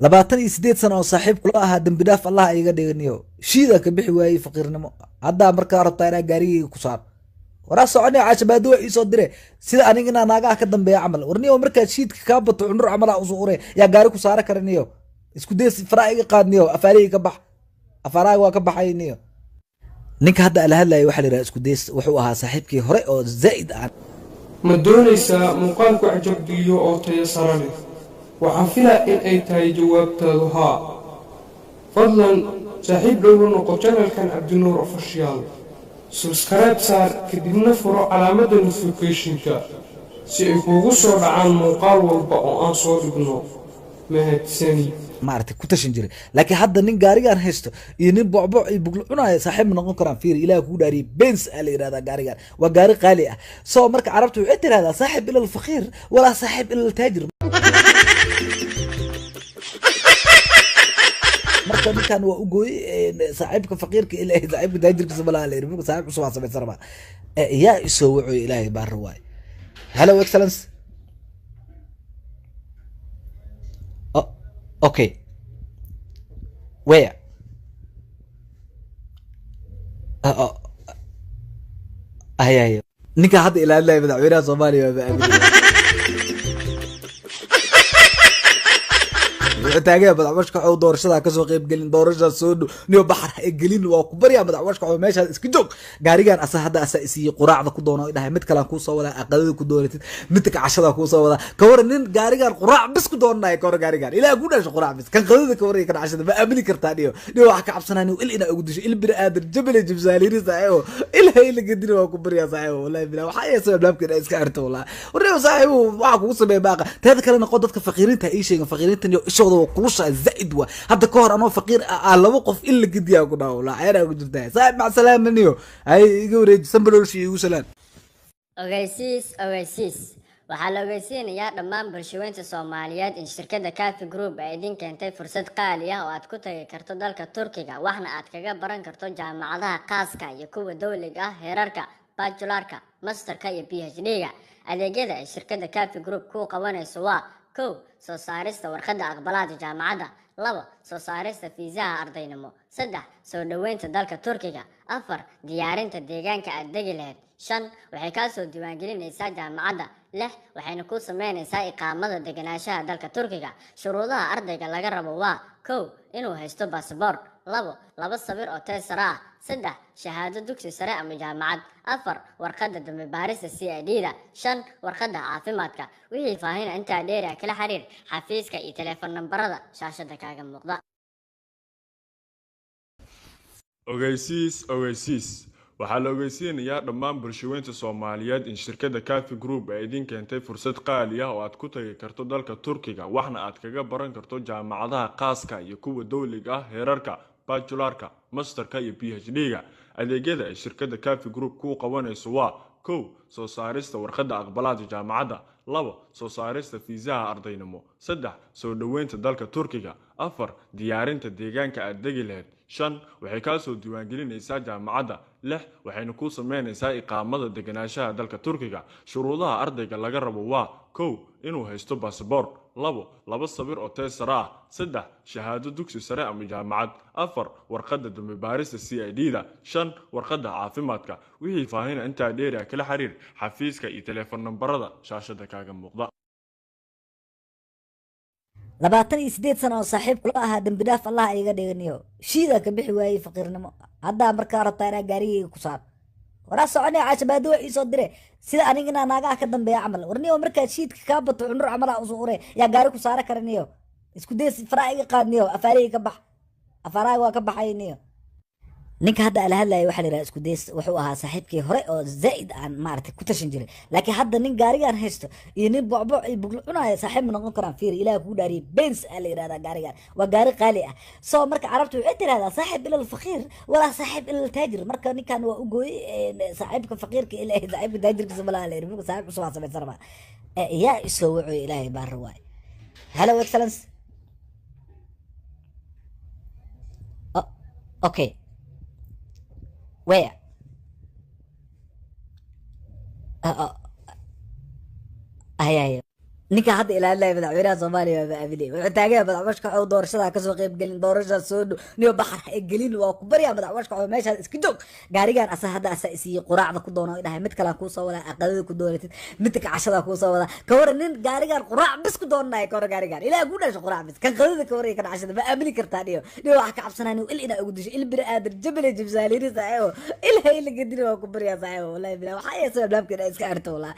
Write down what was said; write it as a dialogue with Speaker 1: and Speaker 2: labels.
Speaker 1: 28 sano oo saaxiib kula ahaa, dembi dhaaf Allah iga dhiganiyo, shiida ka bixi waayey faqiirnimo. Haddaa markaa rabtaa inaa gaarigayga ku saaro, waraa soconaya caashabaado waa iisoo dire sida anigina naagaha ka dambeeya camal. Warniyo, markaad shiidka kaa bato cunur camal aa usoo ure, yaa gaari ku saara kara? Niyo, isku days, faraa iga qaadniyo, afaarihii ka bax, afaaraaga waa ka baxay. Niyo, ninka hadda ala hadlaya waxaa la yidhaha isku days, wuxuu ahaa saaxiibkii hore oo zaa'id aan
Speaker 2: Ma doonaysaa muuqaalku cajabgeliyo oo tayo sare leh? Waxaan filaa in ay tahay jawaabtaadu haa. Fadlan saaxiib dhow la noqo channelkan Cabdinuur Official, subscribe saar, kadibna furo calaamadda notificationka si ay kuugu soo dhacaan muuqaal walba oo aan soo dhigno. Mahadsani.
Speaker 1: Maaragtay, ku tashan jiray, laakiin hadda nin gaarigaan haysto iyo nin bocboc iyo buglo cunaayo saaxiib ma noqon karaan. Fiiri, Ilaah kugu dhaariyay, Benz aa la yidhahdaa gaarigan, waa gaari qaali ah. So marka carabta waxay tirahdaa saaxib ila alfaqiir walaa saaxib ila altaajir. Marka ninkan waa u gooyey saaxiibka faqiirka ilaa saaxiibka taajirkiisa malaha la yidhi. Marka saaxiib cusub aan samaysan rabaa. Yaa isoo wacoy? Ilaahay baa waay. Hello, Excellence. Oh, okay, where? Oh, ay ninka hadda ilaalinaya madaxweynaha Soomaaliya waa aaminaya. Wuxuu taagaya madaxwashkaxow doorashadaa kasoo qayb gelin, doorashadaa soo dhow. Niyo, baxar ha gelin, waa ku baryaa madaxwashkaxow, meeshaad iska joog. Gaarigan asa hadda asa isiiyey, quraacda ku doono dhahay, mid kalaan kuu soo wadaa, aqadada ku doonatid, midka cashada kuu soo wadaa. Ka waran nin gaarigan quraac bis ku doonanayo? Ka waran gaarigan Ilaah ku dhasho quraac bis, kan qadada ka waran, kan cashada ma aamini kartaa? Niyo, niyo, waxa ka cabsanaa niyo il inaa ugu disho, il bini aadan jabale jibsaaliiri saaxiibo, ilaahay la gedina, waa ku baryaa saaxiibo. Wallahi bilaa waxaa yeesay albaabka inaa iska xirto. Wallahi warniyo saaxiibo, waxaa kugu sameeya baaqa. Teeda kale noqo dadka faqiiriinta ii sheegin, faqiiriintan iyo ishooda waa kulusha zaid. Waa hadda ka hor anoo faqiir ah laba qof in la gediyaa ku dhaho, walaa ceeraa ku jirtaa. Saaxib, mac salaama. Niyo, hay iga wareeji sambalolshi, igu salaan.
Speaker 3: Ogeysiis, ogeysiis! Waxaa la ogeysiinayaa dhammaan bulshaweynta Soomaaliyeed in shirkadda Cafi Group ay idin keentay fursad qaali ah oo aad ku tagi karto dalka Turkiga, waxna aad kaga baran karto jaamacadaha khaaska iyo kuwa dowliga ah, heerarka bachelorka, masterka iyo PhD-ga. Adeegyada ay shirkadda Cafi Group kuu qabanayso waa: 1, soo saarista warqadda aqbalaada jaamacadda; 2, soo saarista fiisaha ardaynimo; 3, soo dhoweynta dalka Turkiga; 4, diyaarinta deegaanka aad degi lahayd; 5, waxay kaa soo diiwaangelinaysaa jaamacadda; 6, waxayna kuu sameynaysaa iqaamada deganaanshaha dalka Turkiga. Shuruudaha ardayga laga rabo waa: 1, inuu haysto basaboor; 2, laba sawir oo teesara ah; 3, shahaado dugsi sare ama jaamacad; 4, warqadda dambi baarista CID da; 5, warqadda caafimaadka. Wixii faahina intaa dheeri ah, kala xiriir xafiiska iyo telefoon nambarada shaashada kaaga muuqda.
Speaker 4: Ogeysiis, ogeysiis! Waxaa la ogeysiinayaa dhammaan bulshaweynta Soomaaliyeed in shirkadda Cafi Group ay idin keentay fursad qaali ah oo aad ku tagi karto dalka Turkiga, waxna aad kaga baran karto jaamacadaha khaaska iyo kuwa dowliga ah, heerarka bachelorka, masterka iyo PhD-ga. Adeegyada ay shirkadda Cafi Group kuu qabanayso waa: 1, soo saarista warqadda aqbalaada jaamacadda; 2, soo saarista fiisaha ardaynimo; 3, soo dhoweynta dalka Turkiga; 4, diyaarinta deegaanka aad degi lahayd; 5, waxay kaa soo diiwaangelinaysaa jaamacadda; 6, waxayna kuu sameynaysaa iqaamada deganaanshaha dalka Turkiga. Shuruudaha ardayga laga rabo waa: 1, inuu haysto basaboor; 2, laba sawir oo teesara ah; 3, shahaado dugsi sare ama jaamacad; 4, warqadda dambi baarista CID da; 5, warqadda caafimaadka. Wixii faahina intaa dheeri ah, kala xiriir xafiiska iyo telefoon nambarada shaashada kaaga muuqda.
Speaker 3: 28 sano oo saaxiib kula ahaa, dembi dhaaf Allah iga dhiganiyo, shiida ka bixi waayey faqiirnimo. Haddaa markaa rabtaa inaa gaarigayga ku saaro, waraa soconaya caashabaado waa iisoo dire sida anigina naagaha ka dambeeya camal. Warniyo, markaad shiidka kaa bato cunur camal aa usoo ure, yaa gaari ku saara kara? Niyo, isku days, faraa iga qaadniyo, afaarihii ka bax, afaaraaga waa ka baxay. Niyo, ninka hadda ala hadlaya waxaa la yidhaha isku days, wuxuu ahaa saaxiibkii hore oo zaid aan maaragtay ku tashan jiray, laakiin hadda nin gaarigan haysto iyo nin bocboc iyo buglo cunaayo saaxiib ma noqon karaan. Fiiri, Ilaah kugu dhaariyay, Benz aa la yidhahdaa gaarigan, waa gaari qaali ah. So marka carabta waxay tirahdaa saaxib ila alfaqiir walaa saaxib ila altaajir. Marka ninkan waa u gooyey saaxiibka faqiirka ilaa saaxiibka taajirkiisa malaha la yidhi. Marka saaxiib cusub aan samaysan rabaa. Yaa isoo wacoy? Ilaahay baa waay. Hello, Excellence. Oh, okay, where? Oh, ay Ninka hadda ilaalinaya madaxweynaha Soomaaliya waa aaminay. Wuxuu taagan madax washkaxow doorashada kasoo qayb gelin, doorashada soo dhow, niyo baxar ha gelin, waa ku baryaa madax washkaxow, meeshaas iska joog. Gaarigan asa hadda asa isiiyey, quraacda ku doono dhahay, mid kalaan kuu soo wadaa, aqadada ku doonatid, midka cashada kuu soo wadaa. Ka waran nin gaarigan quraac bis ku doonanayo? Ka waran gaarigan ilaah ku dhasho quraac bis, kan qadada ka waran iyo kan cashada? Ma aamini kartaa? Dhiyo dhiyo, waxaa ka cabsanaa il inaa ugu disho, il bini aadan jabale jibsaalini saaxiibo, il ha ila gedin, waa ku baryaa saaxiibo. Wallahi bilaa waxaa yeesay albaabka inaa iska xirto wallahi.